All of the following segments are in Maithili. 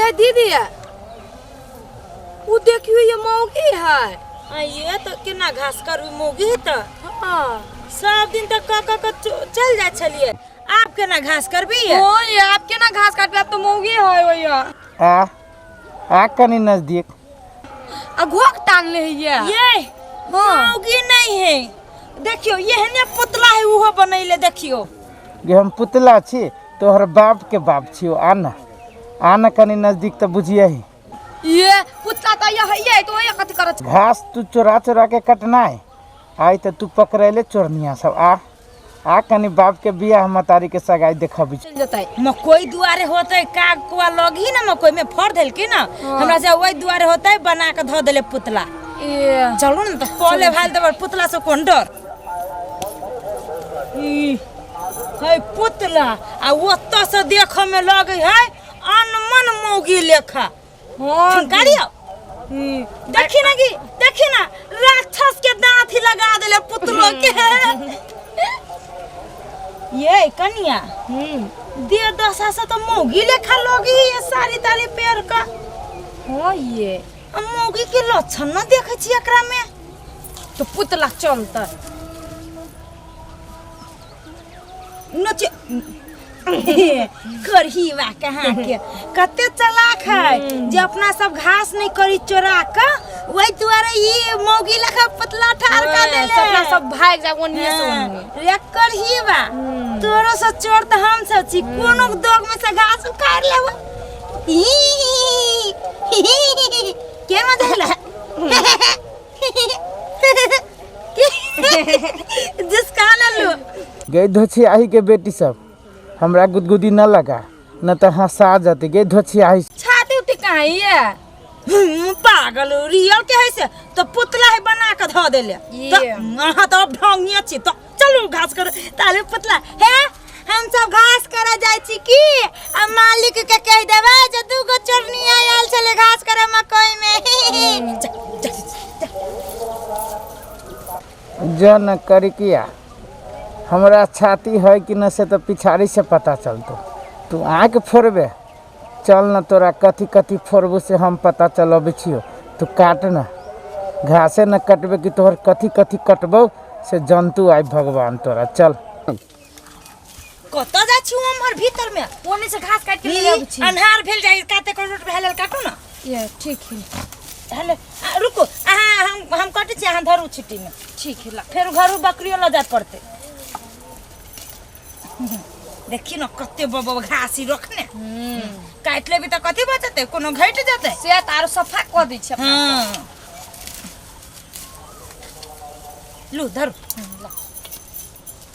ये दीदी है उ देखियो ये मौगी है। आ ये तो केना घास करू मौगी है तऽ। हाँ। सब दिन तऽ क क के चलि जाइ छलियै, आब केना घास करबी? ओ ये आप केना घास काटबे, आप तो मौगी है ओया। आ आ कनी नजदीक। आ घोक टान ले है। ये हाँ। मौगी नहीं है, देखियो एहने पुतला है उहो बनैले। देखियो गे हम पुतला छी तोहर बाप के बाप छियो। आ ना आ ना कनी नजदीक तऽ बुझिए ही। ये पुतला तो ये है, ये तो ये कथी करत? घास तू चोरा चोरा के कटना है, आई तऽ तू पकड़ैले चोरनिया सब। आ आ कनी बाप के बियाह मतारी के सगाई देखबी। चल जतै। मकई दुआरे होतै काग कुआ लगी ना, मकई में फड़ देलकी ना। हाँ। हमरा से वही दुआरे होतै बना के धऽ देले पुतला। ये चलू ने तऽ कले भाल देबै पुतला से कोन डर। ई है पुतला आ ओतऽ से देखऽ में लगै है अनमन मौगी लेखा। हाँ। ठुनकारियो देखी ना की देखी ना राक्षस के दांत ही लगा देले पुतलो के। ये कनिया दे दशा से तो मौगी लेखा लगी ये साड़ी ताड़ी पेर का। हाँ ये आ मौगी के लक्षण न देखे छी एकरा में। तो पुतला चलता नचे करही बा कहाँ के कते चलाक है जे अपना सब घास नहीं करी चोरा के, वही दुआरे ई मौगी लेखा पुतला ठार कर देले। अपना सब भाग जा ओनिए से ओनिए। रे करही बा तोरो से चोर त हम सब छी, कोनो दोग में से घास उखाड़ लेब। के मजा आला जिसका ना लो। गे धोछियाही के बेटी सब हमरा गुदगुदी न लगा न तऽ हंसा जते। गे धोछियाही छाती उती कहाँ है? पागल रियल के है से तो पुतला है बना के धऽ देले। ये। तो अहाँ तो अब ढंगिया छी तो चलू घास कर ताले पुतला हे। हम सब घास करे जाइ छी की आ मालिक के कह देबै जे दू गो चोरनी आयल छलै घास करे मकई में। चल, चल, चल। जन करिकिया हमरा छाती है कि न से तो पिछाड़ी से पता चलतो। तू आँख फोड़बे चल न तोरा कथी कथी फोड़बो से हम पता चलबे छियो। तू काट न घासे न कटबे कि तोहर कथी कथी कटबो से जंतु आई भगवान तोरा। चल कतऽ जाइ छी उम्हर भीतर में? ओने से घास काट के ले आबै छी। अन्हार भेल जाइ काते करोट भेल काटू ना। ये ठीक है। हेलो रुको अहाँ हम कटै छी, अहाँ धरू छिट्टी में। ठीक है ला। फेर घरू बकरियो लऽ जाय पड़तै। देखी न कते बब घास ही रखने काटि लेबी तऽ कथी बचतै, कोनो घटि जेतै। से तऽ आरो सफा कऽ दै छी अपना। हाँ लू धरू।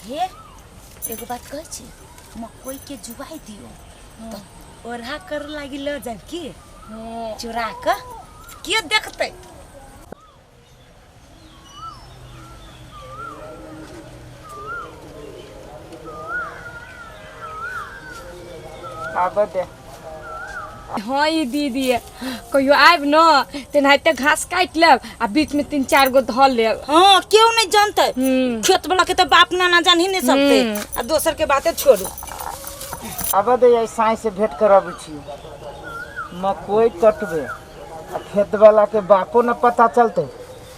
हे एगो बात कहै छी, मकई के जुआई दियो तऽ ओढ़ा कर लागी लऽ जायब की चोरा कऽ, के देखतै? आबऽ दे। हाँ ई दीदी कहियो आबि न तेनाहिते घास काटि लेब आ बीच में 3-4 गो धऽ लेब। हाँ केओ नहीं जानतै, खेत वाला के तो बाप नाना जान ही नहीं सकते आ दोसर के बाते छोड़ू। आबऽ दे आई साँझ से भेंट कराबै छी। मकई कटबे आ खेत वाला के बापो न पता चलते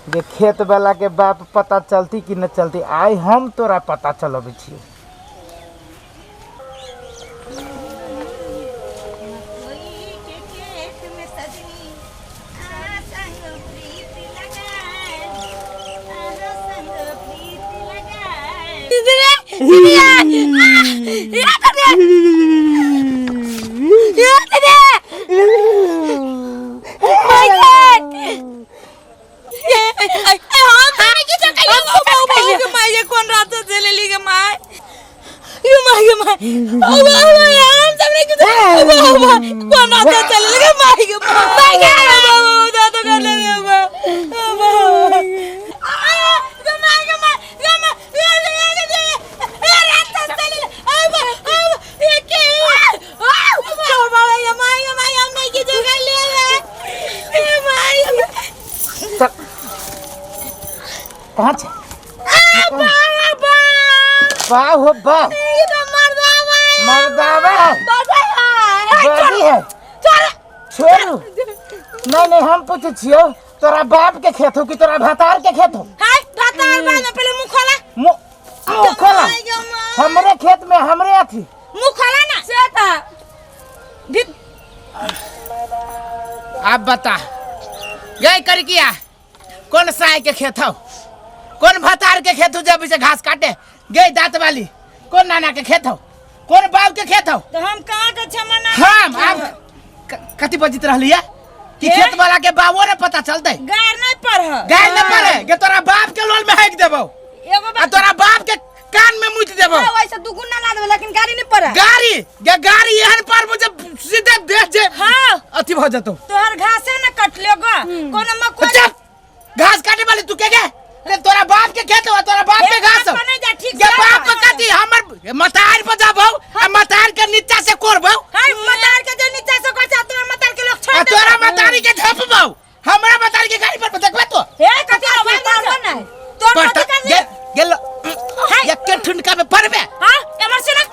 जे खेत वाला के बाप पता चलती कि न चलती, आइ हम तोरा पता चलबै छी। कोन रात से ले ली गे my, यो my गे my, ओ बाबा हम सब नहीं कुछ, ओ बाबा कोन रात से चले ली गे my गे my गे बाबा दादा कर ले गे बाबा ओ बाबा आ गे my गे my गे my ये ये ये ये रात से चले ले ओ बाबा ये के ओ बाबा ये my गे my हम नहीं की जगह ले ले ये my. चल कहाँ छे? बाप हो बाप। ये तो मर्दावा है। मर्दावा है। बजा है। बजी है। चल। छोड़ू। नहीं नहीं, हम पूछे छियो, तोरा बाप के खेत हो कि तोरा भतार के खेत हो? हाय भतार बाद में, पहले मुंह खोला। मुंह मुंह खोला। माय गे माय। हमरे खेत में हमरे अथी। मुंह खोला ना। से ता भी आप बता गए कर किया, कौन साय के खेत हो, कौन भतार के खेत हो जब इसे घास काटे गए दांत वाली? कौन नाना के खेत हो, कौन बाप के खेत हो? तो हम कहाँ के क्षमा ना हम आप कथी बजित रहली है कि हे? खेत वाला के बाबो ने पता चलते। गार नहीं पढ़, गाय न पड़े के तोरा बाप के लोल में हेक देबो एगो आ तोरा बाप के कान में मुत देबो। हाँ, वैसे दुगुना ला देबो, लेकिन गाड़ी नहीं पड़े। गाड़ी गे गाड़ी एहन पर मुझे सीधे देह जे हाँ। अथी भ जतो। तोहर घासे न कटलो गो कोनो मकोई। चुप, घास काटे वाली तू के गे? अरे तोरा बाप के खेत हो, तोरा बाप के ए, घास हो। बाप पर नहीं जा, ठीक गे से बाप जा। के कथी हमर मतार पर जाबो आ मतार के नीचा से कोरबो। हाय मतार के जे नीचा से कोर जा, तोरा मतार के लोग छोड़ आ दे। तोरा मतारी के झपबो, हमरा मतारी के गाड़ी पर देखबे तो। ए कथी कथी आवाज करबो दे? नहीं। तोर पर कथी कर गे गेल हाय। एक ठुनका में पड़बे। हां एमर से ना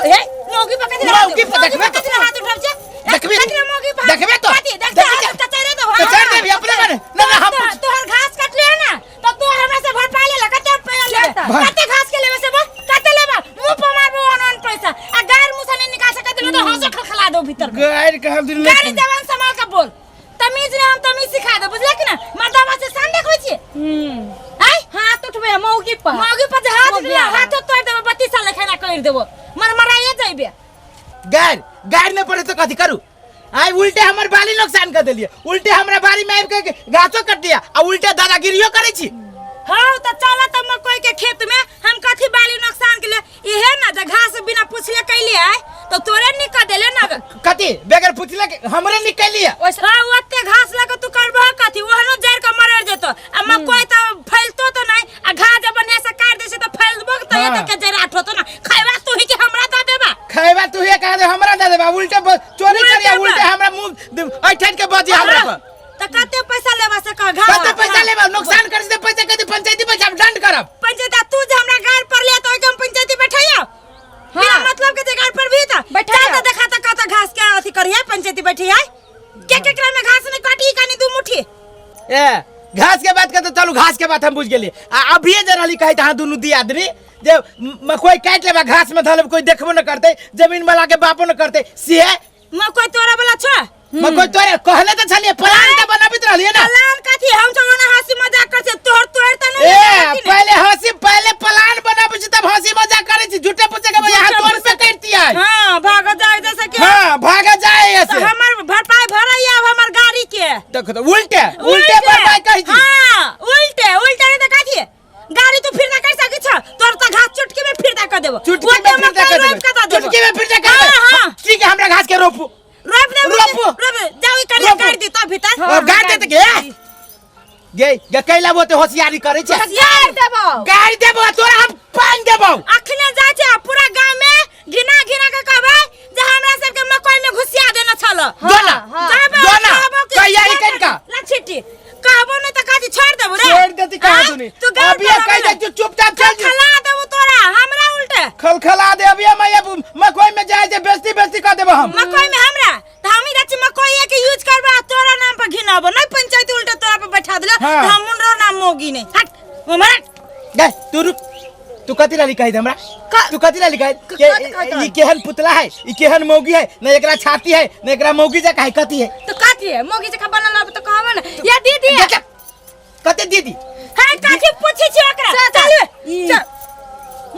ए मौगी पर कथी मौगी पर देखबे तो। कथी हाथ उठाब छे? देखबे। कथी मौगी पर देखबे तो। कथी देखते देखबे। हाथ कचेरे दो। कचेर देबी अपने मने। ना, ना, हम तोहर घास कटले है ना तो तू हमरा से भरपाई ले, कते रुपया लेबे? भर। कते घास के लेबे से बोल, कते लेबे? मुंह पर मारबो ऑन ऑन पैसा आ गार मुंह से नहीं निकाल सकत तो हंसो खलखला दो भीतर में। गायर के हम दिन गाड़ी जवान संभाल के बोल, तमीज ने हम तमीज सिखा दे, बुझले कि ना? मर्दावा से शान देखबै छी। आय हाथ उठबे मौगी पर। मौगी पर जे हाथ मौगी उठले, आराम। हाथ तोड़ देबो, 32 साल खाना कर देबो, मरमराइए जइबे। गायर गायर नहीं पड़े तो कथी करू? आइ उल्टे हमर बाली नुकसान कर देलिए, उल्टे हमरा बाड़ी में आबि के गाछो कट दिया आ उल्टे दादागिरियो करै छी। हाँ तो चल त मकई के खेत में हम कथी बाली नुकसान के लिए इहे ना जे घास बिना पूछले कैले आय तो तोरे निकल देले ना। कथी बगैर पूछले के हमरे निकलिए? ओइसे हाँ ओते घास लगे तू करबह कथी, ओहनो जड़ के मरर जेतो आ मकई तो फैलतो तो नहीं आ घास जब बढ़िया से काट दे छै तो फैलबो तो हाँ। एते के जड़ आठो तो ना खैबा तू ही के हमरा दे देबा। खैबा तू ही कह दे हमरा दे देबा, उल्टे चोरी उल्टे करिया, उल्टे बा। हमरा मुंह ऐठन के बजी हमरा हाँ, पर। त कते पैसा लेबा से कह घास? कते पैसा लेबा? नुकसान कर दे पैसा कते पंचायती पैसा हम दंड करब। पंचायत तू जे हमरा गाड़ पर ले तो हम पंचायती बैठाइयो। हाँ। बिना मतलब के जे गाड़ पर भी त बैठाइयो। चल त देखा त कत घास के अथी करिए पंचायती बैठी है के केकरा में घास नहीं काटी कनी दू मुट्ठी। ए घास के बात करते, चलू घास के बात हम बुझ गेलिए। आ अभिये जे रहली कहै त अहाँ दुनू दी आदमी जे मकई काटि लेबा घास में धऽ लेब, कोई देखबो न करतै, जमीन वाला के बापो न करतै, से मकई तोरा वाला छ? मकई तोरे कहले त छलिए, प्लान त बनाबित रहलिए ना। प्लान कथी? हम तो ओना हंसी मजाक कर छे, तोहर तोहर त नहीं ए लेबै कि नहीं? पहले हंसी, पहले प्लान बनाबै छी तब हंसी मजाक करै छी। झूठे पूछे के भैया झूठे तोर पे पूछे। करती है। हां भाग जाए जैसे कि। हां भाग जाए तो ऐसे। हमर भरपाई भरैया अब हमर गाड़ी के। देखो तो उल्टे उल्टे भरपाई कहै छी। हां उल्टे उल्टे नहीं त कथी गाड़ी तू फिरता कर सकै छ? तोर त घास चुटकी में फिरता कर देबो। चुटकी में ओते फिरता मकई कर रोप के देबो। दऽ देबो। चुटकी में फिरता कर हाँ, देबो। हाँ। ठीक है, हमरा घास के रोपू। रोप दे, रोपू। रोप दे। जाओ ई करिया रोपू। काट दी तो भीतर। और गाड़ दे त गे। गे, गे कैला बोते होशियारी करै छै। गाड़ देबो। गाड़ देबो तोरा हम पानि देबो। अखने जाइ छै पूरा गांव में घिना घिना के कहबै जे हमरा सबके मकई में घुसिया देने छल। दोना, हाँ। जाबे दोना, कहबो कि तैयारी करि का। लछिटी कहबो नहीं त काजी छोड़ देबो रे। छोड़ देती कहा हाँ? तूने? तू गाड़ अभी पर कह दे तू चुपचाप चल जो। खलखला देबो तोरा हमरा उल्टे। खलखला दे अभी हम ये मकई में जाए जे बेइज्जती बेइज्जती कर देबो हम। मकई में हमरा त हम ही राची मकई के यूज करबा तोरा नाम पर घिनाबो नहीं पंचायत उल्टे तोरा पर बैठा देला। हाँ। त हम मुंडरो नाम मोगी नहीं। हट उमर गए तू रुक, तू कथी लाली कहि दे हमरा? तू कथी लाली कहि? कथी कहत ई केहन पुतला है, ई केहन मौगी है, न एकरा छाती है न एकरा मौगी जका है, कथी है? तो कथी है मौगी जका बनल अब तो कहब ना या दीदी। देख, कते दीदी? हाय कथी पूछै छी ओकरा? चल, चल, ई। चल।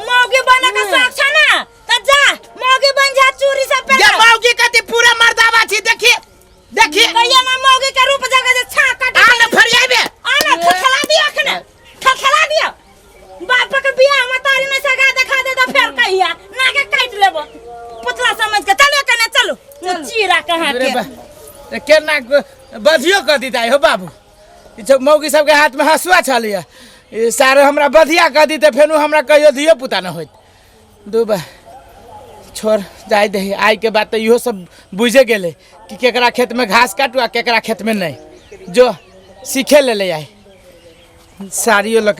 मौगी बने के शौक छ ना त जा मौगी बन जा चूड़ी सब ये पहन। मौगी कथी पूरा मर्दावा छी, देखिए देखिए। कहिया ना मौगी के रूप जगह जे छा काट आ न फरियाबे। आ ना खलखला दियो अखने, खलखला दियो। बाप के बियाह मतारी में सगा देखा दे त फेर कहिया ना के काट लेबो पुतला समझ के। चलो कने चलो चीरा कहाँ अरे के। बा, ए केना बधियो कर दिता हो बाबू। ई सब मौगी सबके हाथ में हंसुआ छलिया, ई सारे हमरा बधिया कर दिते फेनु हमरा कहियो धियो पुता न होइत। दू बा छोड़ जाय दही। आइ के बाद तो इहो सब बुझे गेलै कि केकरा खेत में घास काटू आ केकरा खेत में नहीं, जो सीखे ले ले आइ साड़ियो लग।